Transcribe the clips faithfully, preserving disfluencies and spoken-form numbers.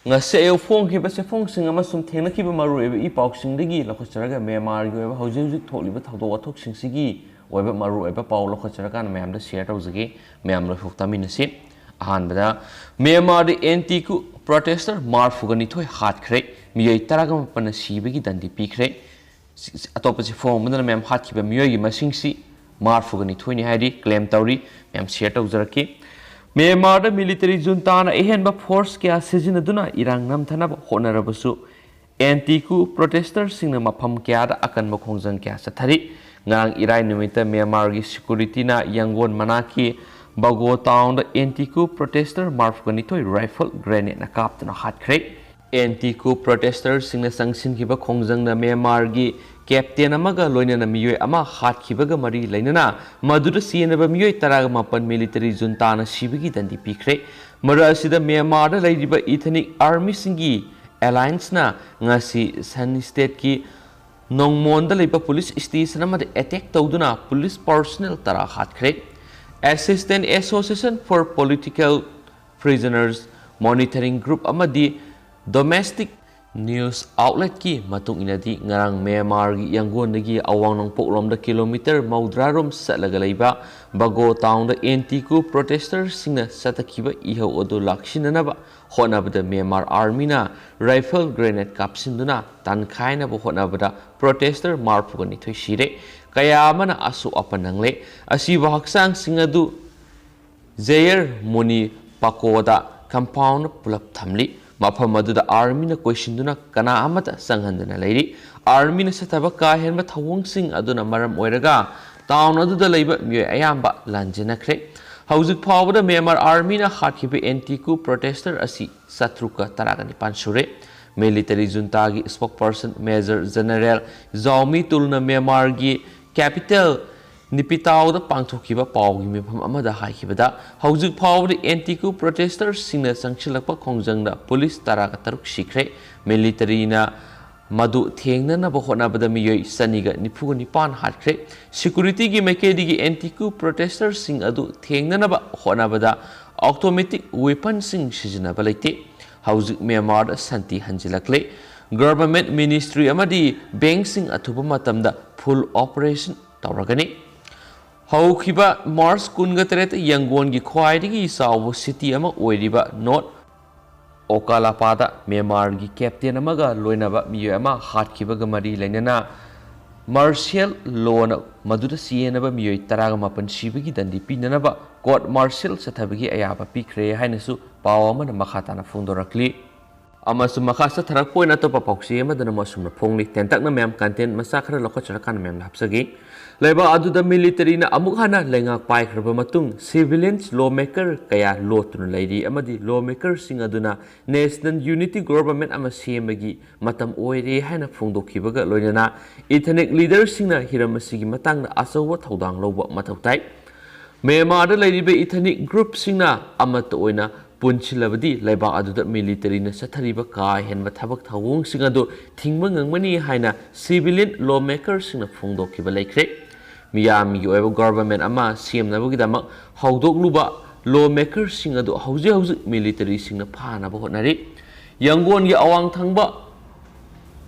ꯉꯁꯤ ꯑꯌꯨꯛ ꯐꯣꯡꯈꯤꯕ ꯆꯦꯐꯣꯡꯁꯤꯡ ꯑꯃꯁꯨꯡ ꯊꯦꯡꯅꯈꯤꯕ ꯃꯔꯨꯑꯣꯏꯕ ꯏ ꯄꯥꯎꯁꯤꯡꯗꯒꯤ ꯂꯧꯈꯠꯆꯔꯒ ꯃ꯭ꯌꯥꯟꯃꯥꯔꯒꯤ ꯑꯣꯏꯕ ꯍꯧꯖꯤꯛ ꯍꯧꯖꯤꯛ ꯊꯣꯛꯂꯤꯕ ꯊꯧꯗꯣꯛ ꯋꯥꯊꯣꯛꯁꯤꯡꯁꯤꯒꯤ ꯑꯣꯏꯕ ꯃꯔꯨꯑꯣꯏꯕ ꯄꯥꯎ ꯂꯧꯈꯠꯆꯔꯀꯥꯟꯗ ꯃꯌꯥꯝꯗ ꯁꯤꯌꯔ ꯇꯧꯖꯒꯦ꯫ ꯃꯌꯥꯝ ꯂꯣꯏꯊꯣꯛ ꯇꯥꯃꯤꯟꯅꯁꯤ꯫ ꯑꯍꯥꯟꯕꯗ, ꯃ꯭ꯌꯥꯟꯃꯥꯔꯗ ꯑꯦꯟꯇꯤ ꯀꯨ ꯄ꯭ꯔꯣꯇꯦꯁꯇꯔ ꯃꯔꯤꯐꯨꯒ ꯅꯤꯊꯣꯏ ꯍꯥꯠꯈ꯭ꯔꯦ, ꯃꯤꯑꯣꯏ ꯇꯔꯥꯒ ꯃꯥꯄꯟꯅ ꯁꯤꯕꯒꯤ ꯗꯟꯗꯤ ꯄꯤꯈ꯭ꯔꯦ꯫ ꯑꯇꯣꯞꯄ ꯆꯦꯐꯣꯡ ꯑꯃꯗꯅ ꯃꯌꯥꯝ ꯍꯥꯠꯈꯤꯕ ꯃꯤꯑꯣꯏꯒꯤ ꯃꯁꯤꯡꯁꯤ ꯃꯔꯤꯐꯨꯒ ꯅꯤꯊꯣꯏꯅꯤ ꯍꯥꯏꯔꯤ, ꯀ꯭ꯂꯦꯝ ꯇꯧꯔꯤ꯫ ꯃꯌꯥꯝ ꯁꯤꯌꯔ ꯇꯧꯖꯔꯛꯀꯦ꯫ ꯃ꯭ꯌꯥꯟꯃꯥꯔꯗ ꯃꯤꯂꯤꯇꯔꯤ ꯖꯨꯟꯇꯥꯅ ꯑꯍꯦꯟꯕ ꯐꯣꯔꯁ ꯀꯌꯥ ꯁꯤꯖꯤꯟꯅꯗꯨꯅ ꯏꯔꯥꯡ ꯅꯝꯊꯅꯕ ꯍꯣꯠꯅꯔꯕꯁꯨ, ꯑꯦꯟꯇꯤ ꯀꯨ ꯄ꯭ꯔꯣꯇꯦꯁꯇꯔꯁꯤꯡꯅ ꯃꯐꯝ ꯀꯌꯥꯗ ꯑꯀꯟꯕ ꯈꯣꯡꯖꯪ ꯀꯌꯥ ꯆꯠꯊꯔꯤ꯫ ꯉꯔꯥꯡ ꯏꯔꯥꯏ ꯅꯨꯃꯤꯠꯇ ꯃ꯭ꯌꯥꯟꯃꯥꯔꯒꯤ ꯁꯦꯀ꯭ꯌꯨꯔꯤꯇꯤꯅ ꯌꯥꯡꯒꯣꯟ ꯃꯅꯥꯛꯀꯤ ꯕꯒꯣ ꯇꯥꯎꯟꯗ ꯑꯦꯟꯇꯤ ꯀꯨ ꯄ꯭ꯔꯣꯇꯦꯁꯇꯔ ꯃꯔꯤꯐꯨꯒ ꯅꯤꯊꯣꯏ ꯔꯥꯏꯐꯜ ꯒ꯭ꯔꯦꯅꯦꯗꯅ ꯀꯥꯞꯇꯨꯅ ꯍꯥꯠꯈ꯭ꯔꯦ꯫ ꯑꯦꯟꯇꯤ ꯀꯨ ꯄ꯭ꯔꯣꯇꯦꯁꯇꯔꯁꯤꯡꯅ ꯆꯪꯁꯤꯟꯈꯤꯕ ꯈꯣꯡꯖꯪꯅ ꯃ꯭ꯌꯥꯟꯃꯥꯔꯒꯤ ꯀꯦꯞꯇꯦꯟ ꯑꯃꯒ ꯂꯣꯏꯅꯅ ꯃꯤꯑꯣꯏ ꯑꯃ ꯍꯥꯠꯈꯤꯕꯒ ꯃꯔꯤ ꯂꯩꯅꯅ ꯃꯗꯨꯗ ꯆꯦꯟꯅꯕ ꯃꯤꯑꯣꯏ ꯇꯔꯥꯒ ꯃꯥꯄꯟ ꯃꯤꯂꯤꯇꯔꯤ ꯖꯨꯟꯇꯥꯅ ꯁꯤꯕꯒꯤ ꯗꯟꯗꯤ ꯄꯤꯈ꯭ꯔꯦ꯫ ꯃꯔꯛ ꯑꯁꯤꯗ ꯃ꯭ꯌꯥꯟꯃꯥꯔꯗ ꯂꯩꯔꯤꯕ ꯏꯊꯅꯤꯛ ꯑꯥꯔꯃꯤꯁꯤꯡꯒꯤ ꯑꯦꯂꯥꯏꯟꯁꯅ ꯉꯁꯤ ꯁꯟ ꯁ꯭ꯇꯦꯠꯀꯤ ꯅꯣꯡꯃꯣꯟꯗ ꯂꯩꯕ ꯄꯨꯂꯤꯁ ꯁ꯭ꯇꯦꯁꯟ ꯑꯃꯗ ꯑꯦꯇꯦꯛ ꯇꯧꯗꯨꯅ ꯄꯨꯂꯤꯁ ꯄꯔꯁꯣꯅꯦꯜ ꯇꯔꯥ ꯍꯥꯠꯈ꯭ꯔꯦ꯫ Assistance Association for Political Prisoners Monitoring Group ꯑꯃꯗꯤ ꯗꯣꯃꯦꯁꯇꯤꯛ ꯅ꯭ꯌꯨꯁ ꯑꯥꯎꯠꯂꯦꯠꯀꯤ ꯃꯇꯨꯡ ꯏꯟꯅꯗꯤ, ꯉꯔꯥꯡ ꯃ꯭ꯌꯥꯟꯃꯥꯔꯒꯤ ꯌꯥꯡꯒꯣꯟꯗꯒꯤ ꯑꯋꯥꯡ ꯅꯣꯡꯄꯣꯛꯂꯣꯝꯗ ꯀꯤꯂꯣꯃꯤꯇꯔ ꯃꯧꯗ꯭ꯔꯥ ꯔꯣꯝ ꯆꯠꯂꯒ ꯂꯩꯕ ꯕꯒꯣ ꯇꯥꯎꯟꯗ ꯑꯦꯟꯇꯤ ꯀꯨ ꯄ꯭ꯔꯣꯇꯦꯁꯇꯔꯁꯤꯡꯅ ꯆꯠꯊꯈꯤꯕ ꯏꯍꯧ ꯑꯗꯨ ꯂꯥꯛꯁꯤꯟꯅꯅꯕ ꯍꯣꯠꯅꯕꯗ ꯃ꯭ꯌꯥꯟꯃꯥꯔ ꯑꯥꯔꯃꯤꯅ ꯔꯥꯏꯐꯜ ꯒ꯭ꯔꯦꯅꯦꯗ ꯀꯥꯞꯁꯤꯟꯗꯨꯅ ꯇꯥꯟꯈꯥꯏꯅꯕ ꯍꯣꯠꯅꯕꯗ ꯄ꯭ꯔꯣꯇꯦꯁꯇꯔ ꯃꯔꯤꯐꯨꯒ ꯅꯤꯊꯣꯏ ꯁꯤꯔꯦ, ꯀꯌꯥ ꯑꯃꯅ ꯑꯁꯣꯛ ꯑꯄꯟ ꯅꯪꯂꯦ꯫ ꯑꯁꯤꯕ ꯍꯛꯆꯥꯡꯁꯤꯡ ꯑꯗꯨ ꯖꯦꯌꯔ ꯃꯨꯅꯤ ꯄꯥꯀꯣꯗ ꯀꯝꯄꯥꯎꯟꯗ ꯄꯨꯂꯞ ꯊꯝꯂꯤ꯫ ꯃꯐꯝ ꯑꯗꯨꯗ ꯑꯥꯔꯃꯤꯅ ꯀꯣꯏꯁꯤꯟꯗꯨꯅ ꯀꯅꯥ ꯑꯃꯠꯇ ꯆꯪꯍꯟꯗꯅ ꯂꯩꯔꯤ꯫ ꯑꯥꯔꯃꯤꯅ ꯆꯠꯊꯕ ꯀꯥ ꯍꯦꯟꯕ ꯊꯧꯑꯣꯡꯁꯤꯡ ꯑꯗꯨꯅ ꯃꯔꯝ ꯑꯣꯏꯔꯒ ꯇꯥꯎꯟ ꯑꯗꯨꯗ ꯂꯩꯕ ꯃꯤꯑꯣꯏ ꯑꯌꯥꯝꯕ ꯂꯥꯟꯖꯦꯟꯅꯈ꯭ꯔꯦ꯫ ꯍꯧꯖꯤꯛ ꯐꯥꯎꯕꯗ ꯃ꯭ꯌꯥꯟꯃꯥꯔ ꯑꯥꯔꯃꯤꯅ ꯍꯥꯠꯈꯤꯕ ꯑꯦꯟꯇꯤ ꯀꯨ ꯄ꯭ꯔꯣꯇꯦꯁꯇꯔ ꯑꯁꯤ ꯆꯥꯇ꯭ꯔꯨꯛꯀ ꯇꯔꯥꯒ ꯅꯤꯄꯥꯟ ꯁꯨꯔꯦ꯫ ꯃꯤꯂꯤꯇꯔꯤ ꯖꯨꯟꯇꯥꯒꯤ ꯁ꯭ꯄꯣꯛꯄꯔꯁꯟ ꯃꯦꯖꯔ ꯖꯦꯅꯔꯦꯜ ꯖꯥꯎꯃꯤ ꯇꯨꯜꯅ ꯃ꯭ꯌꯥꯟꯃꯥꯔꯒꯤ ꯀꯦꯄꯤꯇꯦꯜ ꯅꯤꯄꯤꯇꯥꯎꯗ ꯄꯥꯡꯊꯣꯛꯈꯤꯕ ꯄꯥꯎꯒꯤ ꯃꯤꯐꯝ ꯑꯃꯗ ꯍꯥꯏꯈꯤꯕꯗ, ꯍꯧꯖꯤꯛ ꯐꯥꯎꯕꯗ ꯑꯦꯟꯇꯤ ꯀꯨ ꯄ꯭ꯔꯣꯇꯦꯁꯇꯔꯁꯤꯡꯅ ꯆꯪꯁꯤꯜꯂꯛꯄ ꯈꯣꯡꯖꯪꯗ ꯄꯨꯂꯤꯁ ꯇꯔꯥꯒ ꯇꯔꯨꯛ ꯁꯤꯈ꯭ꯔꯦ꯫ ꯃꯤꯂꯤꯇꯔꯤꯅ ꯃꯗꯨ ꯊꯦꯡꯅꯅꯕ ꯍꯣꯠꯅꯕꯗ ꯃꯤꯑꯣꯏ ꯆꯅꯤꯒ ꯅꯤꯐꯨꯒ ꯅꯤꯄꯥꯟ ꯍꯥꯠꯈ꯭ꯔꯦ꯫ ꯁꯦꯀ꯭ꯌꯨꯔꯤꯇꯤꯒꯤ ꯃꯥꯏꯀꯩꯗꯒꯤ ꯑꯦꯟꯇꯤ ꯀꯨ ꯄ꯭ꯔꯣꯇꯦꯁꯇꯔꯁꯤꯡ ꯑꯗꯨ ꯊꯦꯡꯅꯅꯕ ꯍꯣꯠꯅꯕꯗ ꯑꯣꯇꯣꯃꯦꯇꯤꯛ ꯋꯦꯄꯟꯁꯤꯡ ꯁꯤꯖꯤꯟꯅꯕ ꯂꯩꯇꯦ꯫ ꯍꯧꯖꯤꯛ ꯃ꯭ꯌꯥꯟꯃꯥꯔꯗ ꯁꯥꯟꯇꯤ ꯍꯟꯖꯤꯜꯂꯛꯂꯦ꯫ Government, ministry ꯑꯃꯗꯤ bank ꯁꯤꯡ ꯑꯊꯨꯕ ꯃꯇꯝꯗ full operation ꯇꯧꯔꯒꯅꯤ꯫ ꯍꯧꯈꯤꯕ March ꯀꯨꯟꯒ ꯇꯔꯦꯠꯇ ꯌꯪꯒꯣꯟꯒꯤ ꯈ꯭ꯋꯥꯏꯗꯒꯤ ꯆꯥꯎꯕ city ꯑꯃ ꯑꯣꯏꯔꯤꯕ North ꯑꯣꯀꯥꯂꯥꯄꯥꯗ ꯃ꯭ꯌꯥꯟꯃꯥꯔꯒꯤ captain ꯑꯃꯒ ꯂꯣꯏꯅꯕ ꯃꯤꯑꯣꯏ ꯑꯃ ꯍꯥꯠꯈꯤꯕꯒ ꯃꯔꯤ ꯂꯩꯅꯅ martial law ꯅ ꯃꯗꯨꯗ ꯆꯦꯟꯅꯕ ꯃꯤꯑꯣꯏ ꯇꯔꯥꯒ ꯃꯥꯄꯟ ꯁꯤꯕꯒꯤ ꯗꯟꯗꯤ ꯄꯤꯅꯅꯕ court martial ꯆꯠꯊꯕꯒꯤ ꯑꯌꯥꯕ ꯄꯤꯈ꯭ꯔꯦ ꯍꯥꯏꯅꯁꯨ ꯄꯥꯎ ꯑꯃꯅ ꯃꯈꯥ ꯇꯥꯅ ꯐꯣꯡꯗꯣꯔꯛꯂꯤ꯫ ꯑꯃꯁꯨꯡ ꯃꯈꯥ ꯆꯠꯊꯔꯛꯄ ꯑꯣꯏꯅ ꯑꯇꯣꯞꯄ ꯄꯥꯎꯆꯦ ꯑꯃꯗꯅ ꯑꯃꯨꯛ ꯑꯁꯨꯝꯅ ꯐꯣꯡꯂꯤ꯫ ꯇꯦꯟꯇꯛꯅ ꯃꯌꯥꯝ content ꯃꯆꯥ ꯈꯔ ꯂꯧꯈꯠꯆꯔꯀꯥꯟꯗ ꯃꯌꯥꯝꯗ ꯍꯥꯞꯆꯒꯦ꯫ ꯂꯩꯕꯥꯛ ꯑꯗꯨꯗ military ꯅ ꯑꯃꯨꯛ ꯍꯟꯅ ꯂꯩꯉꯥꯛ ꯄꯥꯏꯈ꯭ꯔꯕ ꯃꯇꯨꯡ, civilians lawmaker ꯀꯌꯥ ꯂꯣꯠꯇꯨꯅ ꯂꯩꯔꯤ ꯑꯃꯗꯤ lawmaker ꯁꯤꯡ ꯑꯗꯨꯅ national unity government ꯑꯃ ꯁꯦꯝꯕꯒꯤ ꯃꯇꯝ ꯑꯣꯏꯔꯦ ꯍꯥꯏꯅ ꯐꯣꯡꯗꯣꯛꯈꯤꯕꯒ ꯂꯣꯏꯅꯅ ethnic leader ꯁꯤꯡꯅ ꯍꯤꯔꯝ ꯑꯁꯤꯒꯤ ꯃꯇꯥꯡꯗ ꯑꯆꯧꯕ ꯊꯧꯗꯥꯡ ꯂꯧꯕ ꯃꯊꯧ ꯇꯥꯏ꯫ ꯃ꯭ꯌꯥꯟꯃꯥꯔꯗ ꯂꯩꯔꯤꯕ ethnic group ꯁꯤꯡꯅ ꯑꯃꯠꯇ ꯑꯣꯏꯅ ꯄꯨꯟꯁꯤꯜꯂꯕꯗꯤ ꯂꯩꯕꯥꯛ ꯑꯗꯨꯗ military ꯅ ꯆꯠꯊꯔꯤꯕ ꯀꯥ ꯍꯦꯟꯕ ꯊꯕꯛ ꯊꯧꯑꯣꯡꯁꯤꯡ ꯑꯗꯨ ꯊꯤꯡꯕ ꯉꯝꯒꯅꯤ ꯍꯥꯏꯅ civilian lawmaker ꯁꯤꯡꯅ ꯐꯣꯡꯗꯣꯛꯈꯤꯕ ꯂꯩꯈ꯭ꯔꯦ꯫ ꯃꯤꯌꯥꯝꯒꯤ ꯑꯣꯏꯕ government ꯑꯃ ꯁꯦꯝꯅꯕꯒꯤꯗꯃꯛ ꯍꯧꯗꯣꯛꯂꯨꯕ lawmaker ꯁꯤꯡ ꯑꯗꯨ ꯍꯧꯖꯤꯛ ꯍꯧꯖꯤꯛ military ꯁꯤꯡꯅ ꯐꯥꯅꯕ ꯍꯣꯠꯅꯔꯤ꯫ ꯌꯪꯒꯣꯟꯒꯤ ꯑꯋꯥꯡ ꯊꯪꯕ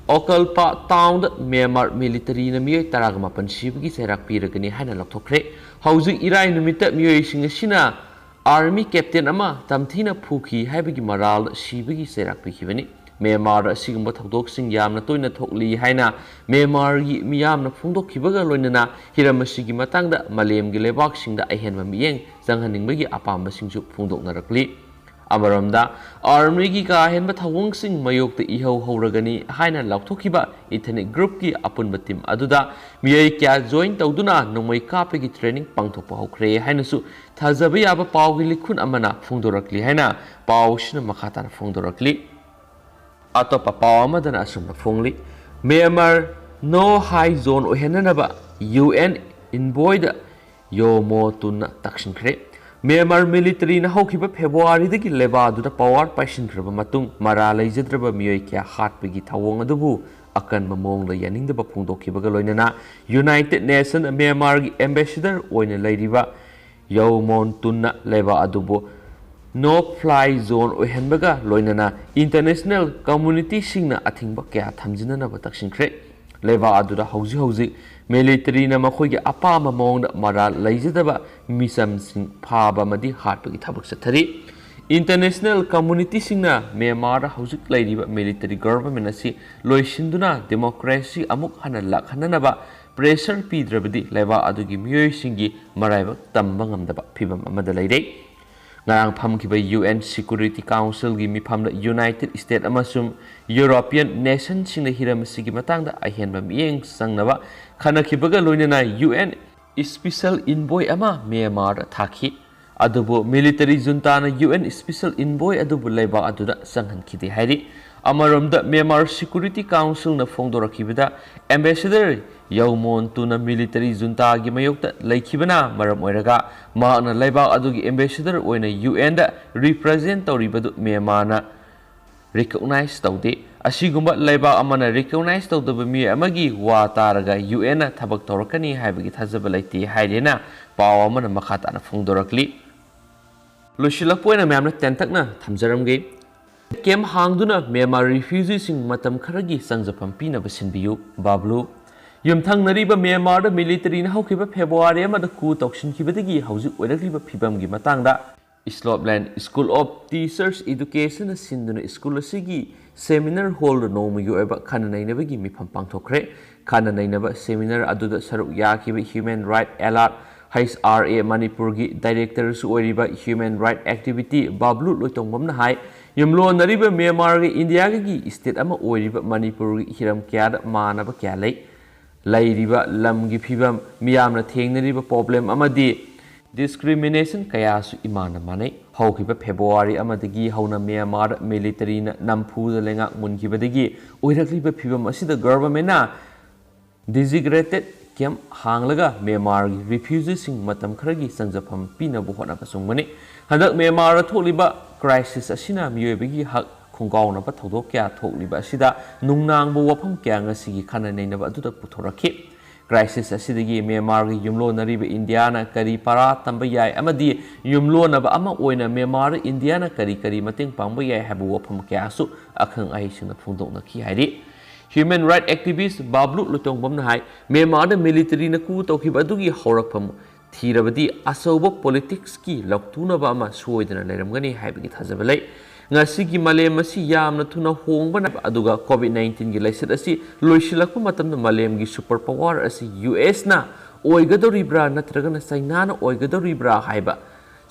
ꯑꯣꯀꯜꯄꯥ town ꯗ ꯃ꯭ꯌꯥꯟꯃꯥꯔ military ꯅ ꯃꯤꯑꯣꯏ ꯇꯔꯥꯒ ꯃꯥꯄꯟ ꯁꯤꯕꯒꯤ ꯆꯩꯔꯥꯛ ꯄꯤꯔꯒꯅꯤ ꯍꯥꯏꯅ ꯂꯥꯎꯊꯣꯛꯈ꯭ꯔꯦ꯫ ꯍꯧꯖꯤꯛ ꯏꯔꯥꯏ ꯅꯨꯃꯤꯠꯇ ꯃꯤꯑꯣꯏꯁꯤꯡ ꯑꯁꯤꯅ army captain ꯑꯃ ꯇꯝꯊꯤꯅ ꯐꯨꯈꯤ ꯍꯥꯏꯕꯒꯤ ꯃꯔꯥꯜꯗ ꯁꯤꯕꯒꯤ ꯆꯩꯔꯥꯛ ꯄꯤꯈꯤꯕꯅꯤ꯫ ꯃ꯭ꯌꯥꯟꯃꯥꯔꯗ ꯑꯁꯤꯒꯨꯝꯕ ꯊꯧꯗꯣꯛꯁꯤꯡ ꯌꯥꯝꯅ ꯇꯣꯏꯅ ꯊꯣꯛꯂꯤ ꯍꯥꯏꯅ ꯃ꯭ꯌꯥꯟꯃꯥꯔꯒꯤ ꯃꯤꯌꯥꯝꯅ ꯐꯣꯡꯗꯣꯛꯈꯤꯕꯒ ꯂꯣꯏꯅꯅ ꯍꯤꯔꯝ ꯑꯁꯤꯒꯤ ꯃꯇꯥꯡꯗ ꯃꯥꯂꯦꯝꯒꯤ ꯂꯩꯕꯥꯛꯁꯤꯡꯗ ꯑꯍꯦꯟꯕ ꯃꯤꯠꯌꯦꯡ ꯆꯪꯍꯟꯅꯤꯡꯕꯒꯤ ꯑꯄꯥꯝꯕꯁꯤꯡꯁꯨ ꯐꯣꯡꯗꯣꯛꯅꯔꯛꯂꯤ꯫ ꯑꯃꯔꯣꯝꯗ, army ꯒꯤ ꯀꯥ ꯍꯦꯟꯕ ꯊꯧꯑꯣꯡꯁꯤꯡ ꯃꯥꯌꯣꯛꯇ ꯏꯍꯧ ꯍꯧꯔꯒꯅꯤ ꯍꯥꯏꯅ ꯂꯥꯎꯊꯣꯛꯈꯤꯕ ethnic group ꯀꯤ ꯑꯄꯨꯟꯕ team ꯑꯗꯨꯗ ꯃꯤꯑꯣꯏ ꯀꯌꯥ join ꯇꯧꯗꯨꯅ ꯅꯣꯡꯃꯩ ꯀꯥꯞꯄꯒꯤ training ꯄꯥꯡꯊꯣꯛꯄ ꯍꯧꯈ꯭ꯔꯦ ꯍꯥꯏꯅꯁꯨ ꯊꯥꯖꯕ ꯌꯥꯕ ꯄꯥꯎꯒꯤ ꯂꯤꯈꯨꯟ ꯑꯃꯅ ꯐꯣꯡꯗꯣꯔꯛꯂꯤ ꯍꯥꯏꯅ ꯄꯥꯎꯁꯤꯅ ꯃꯈꯥ ꯇꯥꯅ ꯐꯣꯡꯗꯣꯔꯛꯂꯤ꯫ ꯑꯇꯣꯞꯄ ꯄꯥꯎ ꯑꯃꯗꯅ ꯑꯁꯨꯝꯅ ꯐꯣꯡꯂꯤ, ꯃ꯭ꯌꯥꯟꯃꯥꯔ no high zone ꯑꯣꯏꯍꯟꯅꯅꯕ U N envoy ꯗ ꯌꯣ ꯃꯣ ꯇꯨꯟꯅ ꯇꯛꯁꯤꯟꯈ꯭ꯔꯦ꯫ ꯃ꯭ꯌꯥꯟꯃꯥꯔ military ꯅ ꯍꯧꯈꯤꯕ February ꯗꯒꯤ ꯂꯩꯕꯥꯛ ꯑꯗꯨꯗ power ꯄꯥꯏꯁꯤꯟꯈ꯭ꯔꯕ ꯃꯇꯨꯡ, ꯃꯔꯥ ꯂꯩꯖꯗ꯭ꯔꯕ ꯃꯤꯑꯣꯏ ꯀꯌꯥ ꯍꯥꯠꯄꯒꯤ ꯊꯧꯑꯣꯡ ꯑꯗꯨꯕꯨ ꯑꯀꯟꯕ ꯃꯑꯣꯡꯗ ꯌꯥꯅꯤꯡꯗꯕ ꯐꯣꯡꯗꯣꯛꯈꯤꯕꯒ ꯂꯣꯏꯅꯅ United Nation ꯃ꯭ꯌꯥꯟꯃꯥꯔꯒꯤ ambassador ꯑꯣꯏꯅ ꯂꯩꯔꯤꯕ ꯌꯧ ꯃꯣꯟ ꯇꯨꯟꯅ ꯂꯩꯕꯥꯛ ꯑꯗꯨꯕꯨ No fly zone ꯑꯣꯏꯍꯟꯕꯒ ꯂꯣꯏꯅꯅ international communityꯁꯤꯡꯅ ꯑꯊꯤꯡꯕ ꯀꯌꯥ ꯊꯝꯖꯤꯟꯅꯅꯕ ꯇꯛꯁꯤꯟꯈ꯭ꯔꯦ꯫ ꯂꯩꯕꯥꯛ ꯑꯗꯨꯗ ꯍꯧꯖꯤꯛ ꯍꯧꯖꯤꯛ militaryꯅ ꯃꯈꯣꯏꯒꯤ ꯑꯄꯥꯝꯕ ꯃꯑꯣꯡꯗ ꯃꯔꯥꯜ ꯂꯩꯖꯗꯕ ꯃꯤꯆꯝꯁꯤꯡ ꯐꯥꯕ ꯑꯃꯗꯤ ꯍꯥꯠꯄꯒꯤ ꯊꯕꯛ ꯆꯠꯊꯔꯤ꯫ International communityꯁꯤꯡꯅ ꯃ꯭ꯌꯥꯟꯃꯥꯔꯗ ꯍꯧꯖꯤꯛ ꯂꯩꯔꯤꯕ military government ꯑꯁꯤ ꯂꯣꯏꯁꯤꯟꯗꯨꯅ democracy ꯑꯃꯨꯛ ꯍꯟꯅ ꯂꯥꯛꯍꯟꯅꯅꯕ pressure ꯄꯤꯗ꯭ꯔꯕꯗꯤ ꯂꯩꯕꯥꯛ ꯑꯗꯨꯒꯤ ꯃꯤꯑꯣꯏꯁꯤꯡꯒꯤ ꯃꯔꯥꯏꯕꯛ ꯇꯝꯕ ꯉꯝꯗꯕ ꯐꯤꯚꯝ ꯑꯃꯗ ꯂꯩꯔꯦ꯫ ꯉꯔꯥꯡ ꯐꯝꯈꯤꯕ UN Security Councilꯒꯤ ꯃꯤꯐꯝꯗ United States ꯑꯃꯁꯨꯡ European nationꯁꯤꯡꯅ ꯍꯤꯔꯝ ꯑꯁꯤꯒꯤ ꯃꯇꯥꯡꯗ ꯑꯍꯦꯟꯕ ꯃꯤꯠꯌꯦꯡ ꯆꯪꯅꯕ ꯈꯟꯅꯈꯤꯕꯒ ꯂꯣꯏꯅꯅ UN Special Envoy ꯑꯃ ꯃ꯭ꯌꯥꯟꯃꯥꯔꯗ ꯊꯥꯈꯤ꯫ ꯑꯗꯨꯕꯨ military juntaꯅ UN Special Envoy ꯑꯗꯨꯕꯨ ꯂꯩꯕꯥꯛ ꯑꯗꯨꯗ ꯆꯪꯍꯟꯈꯤꯗꯦ ꯍꯥꯏꯔꯤ꯫ ꯑꯃꯔꯣꯝꯗ ꯃ꯭ꯌꯥꯟꯃꯥꯔ Security Councilꯅ ꯐꯣꯡꯗꯣꯔꯛꯈꯤꯕꯗ ambassador ꯌꯧ ꯃꯣꯟ ꯇꯨꯅ military juntaꯒꯤ ꯃꯥꯌꯣꯛꯇ ꯂꯩꯈꯤꯕꯅ ꯃꯔꯝ ꯑꯣꯏꯔꯒ ꯃꯍꯥꯛꯅ ꯂꯩꯕꯥꯛ ꯑꯗꯨꯒꯤ ambassador ꯑꯣꯏꯅ UNꯗ represent ꯇꯧꯔꯤꯕꯗꯨ ꯃ꯭ꯌꯥꯟꯃꯥꯔꯅ recognize ꯇꯧꯗꯦ꯫ ꯑꯁꯤꯒꯨꯝꯕ ꯂꯩꯕꯥꯛ ꯑꯃꯅ recognize ꯇꯧꯗꯕ ꯃꯤꯑꯣꯏ ꯑꯃꯒꯤ ꯋꯥ ꯇꯥꯔꯒ UNꯅ ꯊꯕꯛ ꯇꯧꯔꯛꯀꯅꯤ ꯍꯥꯏꯕꯒꯤ ꯊꯥꯖꯕ ꯂꯩꯇꯦ ꯍꯥꯏꯔꯦꯅ ꯄꯥꯎ ꯑꯃꯅ ꯃꯈꯥ ꯇꯥꯅ ꯐꯣꯡꯗꯣꯔꯛꯂꯤ꯫ ꯂꯣꯏꯁꯤꯜꯂꯛꯄ ꯑꯣꯏꯅ ꯃꯌꯥꯝꯅ ꯇꯦꯟꯇꯛꯅ ꯊꯝꯖꯔꯝꯒꯦ꯫ Camp ꯍꯥꯡꯗꯨꯅ ꯃ꯭ꯌꯥꯟꯃꯥꯔ refugeeꯁꯤꯡ ꯃꯇꯝ ꯈꯔꯒꯤ ꯆꯪꯖꯐꯝ ꯄꯤꯅꯕ ꯁꯤꯟꯕꯤꯌꯨ, ꯕꯥꯕ꯭ꯂꯨ꯫ ꯌꯨꯝꯊꯪꯅꯔꯤꯕ ꯃ꯭ꯌꯥꯟꯃꯥꯔꯗ militaryꯅ ꯍꯧꯈꯤꯕ February ꯑꯃꯗ coup ꯇꯧꯁꯤꯟꯈꯤꯕꯗꯒꯤ ꯍꯧꯖꯤꯛ ꯑꯣꯏꯔꯛꯂꯤꯕ ꯐꯤꯕꯝꯒꯤ ꯃꯇꯥꯡꯗ Slopeland School of Teachers Educationꯅ ꯁꯤꯟꯗꯨꯅ school ꯑꯁꯤꯒꯤ seminar hallꯗ ꯅꯣꯡꯃꯒꯤ ꯑꯣꯏꯕ ꯈꯟꯅ ꯅꯩꯅꯕꯒꯤ ꯃꯤꯐꯝ ꯄꯥꯡꯊꯣꯛꯈ꯭ꯔꯦ꯫ ꯈꯟꯅ ꯅꯩꯅꯕ seminar ꯑꯗꯨꯗ ꯁꯔꯨꯛ ꯌꯥꯈꯤꯕ Human Rights Alert, H R A, ꯃꯅꯤꯄꯨꯔꯒꯤ directorꯁꯨ ꯑꯣꯏꯔꯤꯕ human rights activist ꯕꯥꯕ꯭ꯂꯨ ꯂꯣꯏꯇꯣꯡꯕꯝꯅ ꯍꯥꯏ, ꯌꯨꯝꯂꯣꯟꯅꯔꯤꯕ ꯃ꯭ꯌꯥꯟꯃꯥꯔꯒ ꯏꯟꯗꯤꯌꯥꯒꯒꯤ state ꯑꯃ ꯑꯣꯏꯔꯤꯕ ꯃꯅꯤꯄꯨꯔꯒꯤ ꯍꯤꯔꯝ ꯀꯌꯥꯗ ꯃꯥꯟꯅꯕ ꯀꯌꯥ ꯂꯩ꯫ ꯂꯩꯔꯤꯕ ꯂꯝꯒꯤ ꯐꯤꯕꯝ, ꯃꯤꯌꯥꯝꯅ ꯊꯦꯡꯅꯔꯤꯕ problem ꯑꯃꯗꯤ discrimination ꯀꯌꯥꯁꯨ ꯏꯃꯥꯟꯅ ꯃꯥꯟꯅꯩ꯫ ꯍꯧꯈꯤꯕ February ꯑꯃꯗꯒꯤ ꯍꯧꯅ ꯃ꯭ꯌꯥꯟꯃꯥꯔꯗ militaryꯅ ꯅꯝꯐꯨꯗ ꯂꯩꯉꯥꯛ ꯃꯨꯟꯈꯤꯕꯗꯒꯤ ꯑꯣꯏꯔꯛꯂꯤꯕ ꯐꯤꯕꯝ ꯑꯁꯤꯗ governmentꯅ designated camp ꯍꯥꯡꯂꯒ ꯃ꯭ꯌꯥꯟꯃꯥꯔꯒꯤ refugeeꯁꯤꯡ ꯃꯇꯝ ꯈꯔꯒꯤ ꯆꯪꯖꯐꯝ ꯄꯤꯅꯕ ꯍꯣꯠꯅꯕ ꯆꯨꯝꯒꯅꯤ꯫ ꯍꯟꯗꯛ ꯃ꯭ꯌꯥꯟꯃꯥꯔꯗ ꯊꯣꯛꯂꯤꯕ crisis ꯑꯁꯤꯅ ꯃꯤꯑꯣꯏꯕꯒꯤ ꯍꯛ ꯈꯣꯡꯒꯥꯎꯅꯕ ꯊꯧꯗꯣꯛ ꯀꯌꯥ ꯊꯣꯛꯂꯤꯕ ꯑꯁꯤꯗ ꯅꯨꯡꯅꯥꯡꯕ ꯋꯥꯐꯝ ꯀꯌꯥ ꯉꯁꯤꯒꯤ ꯈꯟꯅ ꯅꯩꯅꯕ ꯑꯗꯨꯗ ꯄꯨꯊꯣꯔꯛꯈꯤ꯫ ꯀ꯭ꯔꯥꯏꯁꯤꯁ ꯑꯁꯤꯗꯒꯤ ꯃ꯭ꯌꯥꯟꯃꯥꯔꯒ ꯌꯨꯝꯂꯣꯟꯅꯔꯤꯕ ꯏꯟꯗꯤꯌꯥꯅ ꯀꯔꯤ ꯄꯔꯥ ꯇꯝꯕ ꯌꯥꯏ ꯑꯃꯗꯤ ꯌꯨꯝꯂꯣꯟꯅꯕ ꯑꯃ ꯑꯣꯏꯅ ꯃ꯭ꯌꯥꯟꯃꯥꯔꯗ ꯏꯟꯗꯤꯌꯥꯅ ꯀꯔꯤ ꯀꯔꯤ ꯃꯇꯦꯡ ꯄꯥꯡꯕ ꯌꯥꯏ ꯍꯥꯏꯕ ꯋꯥꯐꯝ ꯀꯌꯥꯁꯨ ꯑꯈꯪ ꯑꯍꯩꯁꯤꯡꯅ ꯐꯣꯡꯗꯣꯛꯅꯈꯤ ꯍꯥꯏꯔꯤ꯫ Human right activist ꯕꯥꯕ꯭ꯂꯨ ꯂꯣꯏꯇꯣꯡꯕꯝꯅ ꯍꯥꯏ, ꯃ꯭ꯌꯥꯟꯃꯥꯔꯗ ꯃꯤꯂꯤꯇꯔꯤꯅ ꯀꯨ ꯇꯧꯈꯤꯕ ꯑꯗꯨꯒꯤ ꯍꯧꯔꯛꯐꯝ ꯊꯤꯔꯕꯗꯤ ꯑꯆꯧꯕ ꯄꯣꯂꯤꯇꯤꯛꯁꯀꯤ ꯂꯥꯎꯊꯨꯅꯕ ꯑꯃ ꯁꯣꯏꯗꯅ ꯂꯩꯔꯝꯒꯅꯤ ꯍꯥꯏꯕꯒꯤ ꯊꯥꯖꯕ ꯂꯩ꯫ ꯉꯁꯤꯒꯤ ꯃꯥꯂꯦꯝ ꯑꯁꯤ ꯌꯥꯝꯅ ꯊꯨꯅ ꯍꯣꯡꯕꯅ, ꯑꯗꯨꯒ ꯀꯣꯚꯤꯗ ꯅꯥꯏꯟꯇꯤꯟꯒꯤ ꯂꯥꯏꯆꯠ ꯑꯁꯤ ꯂꯣꯏꯁꯤꯜꯂꯛꯄ ꯃꯇꯝꯗ ꯃꯥꯂꯦꯝꯒꯤ ꯁꯨꯄꯔ ꯄꯋꯥꯔ ꯑꯁꯤ ꯌꯨ ꯑꯦꯁꯅ ꯑꯣꯏꯒꯗꯧꯔꯤꯕ꯭ꯔꯥ ꯅꯠꯇ꯭ꯔꯒꯅ ꯆꯩꯅꯥꯅ ꯑꯣꯏꯒꯗꯧꯔꯤꯕ꯭ꯔꯥ ꯍꯥꯏꯕ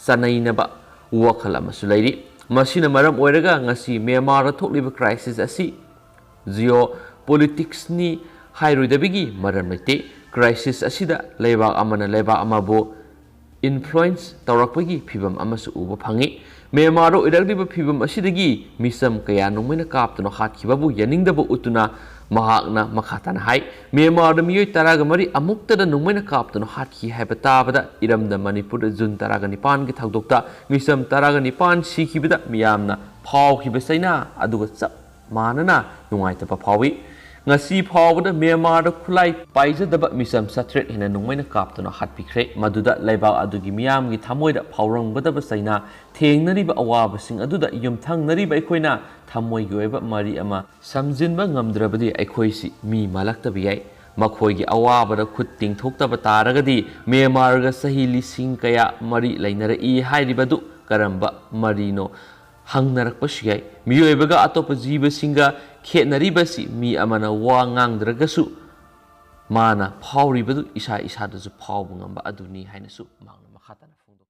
ꯆꯥꯅꯩꯅꯕ ꯋꯥꯈꯜ ꯑꯃꯁꯨ ꯂꯩꯔꯤ꯫ ꯃꯁꯤꯅ ꯃꯔꯝ ꯑꯣꯏꯔꯒ ꯉꯁꯤ ꯃ꯭ꯌꯥꯟꯃꯥꯔꯗ ꯊꯣꯛꯂꯤꯕ ꯀ꯭ꯔꯥꯏꯁꯤꯁ ꯑꯁꯤ ꯖꯤꯑꯣ ꯄꯣꯂꯤꯇꯤꯛꯁꯅꯤ ꯍꯥꯏꯔꯣꯏꯗꯕꯒꯤ ꯃꯔꯝ ꯂꯩꯇꯦ꯫ ꯀ꯭ꯔꯥꯏꯁꯤꯁ ꯑꯁꯤꯗ ꯂꯩꯕꯥꯛ ꯑꯃꯅ ꯂꯩꯕꯥꯛ ꯑꯃꯕꯨ ꯏꯟꯐ꯭ꯂꯨꯌꯦꯟꯁ ꯇꯧꯔꯛꯄꯒꯤ ꯐꯤꯚꯝ ꯑꯃꯁꯨ ꯎꯕ ꯐꯪꯉꯤ꯫ ꯃ꯭ꯌꯥꯟꯃꯥꯔꯗ ꯑꯣꯏꯔꯛꯂꯤꯕ ꯐꯤꯚꯝ ꯑꯁꯤꯗꯒꯤ ꯃꯤꯆꯝ ꯀꯌꯥ ꯅꯣꯡꯃꯩꯅ ꯀꯥꯞꯇꯨꯅ ꯍꯥꯠꯈꯤꯕꯕꯨ ꯌꯥꯅꯤꯡꯗꯕ ꯎꯠꯇꯨꯅ ꯃꯍꯥꯛꯅ ꯃꯈꯥ ꯇꯥꯅ ꯍꯥꯏ, ꯃ꯭ꯌꯥꯟꯃꯥꯔꯗ ꯃꯤꯑꯣꯏ ꯇꯔꯥꯒ ꯃꯔꯤ ꯑꯃꯨꯛꯇꯗ ꯅꯣꯡꯃꯩꯅ ꯀꯥꯞꯇꯨꯅ ꯍꯥꯠꯈꯤ ꯍꯥꯏꯕ ꯇꯥꯕꯗ ꯏꯔꯝꯗꯝ ꯃꯅꯤꯄꯨꯔꯗ ꯖꯨꯟ ꯇꯔꯥꯒ ꯅꯤꯄꯥꯟꯒꯤ ꯊꯧꯗꯣꯛꯇ ꯃꯤꯆꯝ ꯇꯔꯥꯒ ꯅꯤꯄꯥꯟ ꯁꯤꯈꯤꯕꯗ ꯃꯤꯌꯥꯝꯅ ꯐꯥꯎꯈꯤꯕ ꯆꯩꯅꯥ ꯑꯗꯨꯒ ꯆꯞ ꯃꯥꯟꯅꯅ ꯅꯨꯡꯉꯥꯏꯇꯕ ꯐꯥꯎꯏ꯫ ꯉꯁꯤ ꯐꯥꯎꯕꯗ ꯃ꯭ꯌꯥꯟꯃꯥꯔꯗ ꯈꯨꯠꯂꯥꯏ ꯄꯥꯏꯖꯗꯕ ꯃꯤꯆꯝ ꯆꯥꯇ꯭ꯔꯦꯠ ꯍꯦꯟꯅ ꯅꯣꯡꯃꯩꯅ ꯀꯥꯞꯇꯨꯅ ꯍꯥꯠꯄꯤꯈ꯭ꯔꯦ꯫ ꯃꯗꯨꯗ ꯂꯩꯕꯥꯛ ꯑꯗꯨꯒꯤ ꯃꯤꯌꯥꯝꯒꯤ ꯊꯃꯣꯏꯗ ꯐꯥꯎꯔꯝꯒꯗꯕ ꯆꯩꯅꯥ ꯊꯦꯡꯅꯔꯤꯕ ꯑꯋꯥꯕꯁꯤꯡ ꯑꯗꯨꯗ ꯌꯨꯝꯊꯪꯅꯔꯤꯕ ꯑꯩꯈꯣꯏꯅ ꯊꯃꯣꯏꯒꯤ ꯑꯣꯏꯕ ꯃꯔꯤ ꯑꯃ ꯁꯝꯖꯤꯟꯕ ꯉꯝꯗ꯭ꯔꯕꯗꯤ ꯑꯩꯈꯣꯏꯁꯤ ꯃꯤ ꯃꯥꯜꯂꯛꯇꯕ ꯌꯥꯏ꯫ ꯃꯈꯣꯏꯒꯤ ꯑꯋꯥꯕꯗ ꯈꯨꯠ ꯇꯤꯡꯊꯣꯛꯇꯕ ꯇꯥꯔꯒꯗꯤ ꯃ꯭ꯌꯥꯟꯃꯥꯔꯒ ꯆꯍꯤ ꯂꯤꯁꯤꯡ ꯀꯌꯥ ꯃꯔꯤ ꯂꯩꯅꯔꯛꯏ ꯍꯥꯏꯔꯤꯕꯗꯨ ꯀꯔꯝꯕ ꯃꯔꯤꯅꯣ ꯍꯪꯅꯔꯛꯄꯁꯨ ꯌꯥꯏ꯫ ꯃꯤꯑꯣꯏꯕꯒ ꯑꯇꯣꯞꯄ ꯖꯤꯕꯁꯤꯡꯒ ꯈꯦꯠꯅꯔꯤꯕꯁꯤ ꯃꯤ ꯑꯃꯅ ꯋꯥ ꯉꯥꯡꯗ꯭ꯔꯒꯁꯨ ꯃꯥꯅ ꯐꯥꯎꯔꯤꯕꯗꯨ ꯏꯁꯥ ꯏꯁꯥꯗꯁꯨ ꯐꯥꯎꯕ ꯉꯝꯕ ꯑꯗꯨꯅꯤ ꯍꯥꯏꯅꯁꯨ ꯃꯍꯥꯛꯅ ꯃꯈꯥ ꯇꯥꯅ